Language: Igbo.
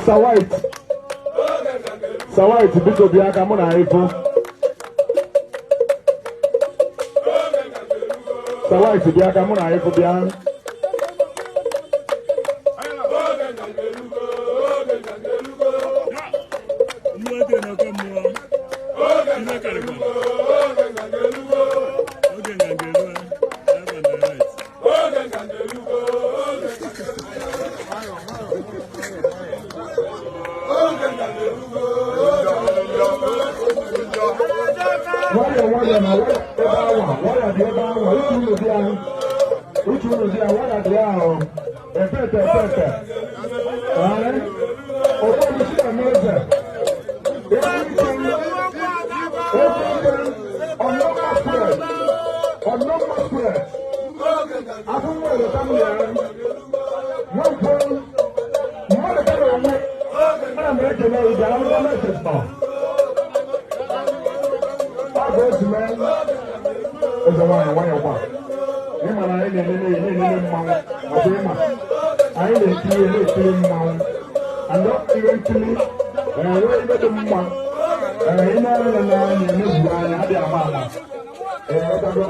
Sir White, Sir White, biko bịa ka mụ na anyị fụ. Sir White, bịa ka mụ na anyị fụ, bịa. Nwayọọ nwayọọ na waya ebe awa waya dị ebe awa uche unu dị ahụ, uche unu dị ahụ, waya dị ahụ efe efe efe efe. Ee, ụfọdụ si na eze ọnọma square, ọnọma square afọ nwere tamụ ya nwankwọ mmadụ kara onwe. Ana m ekele gị ahụ gọọmenti nọ. Ọ bụ otu mee eze nwaanyị nwayọ kwa. Ịma na anyị na-enene na-enene mmanwụ, ọ bụ ịma anyị na-ekiri na-ekiri mmanwụ and ihe nkiri enwe ibe dị mma. Ee, ị na-anya n'anya emezu anya adịghị ama ama. Ee, ọtago.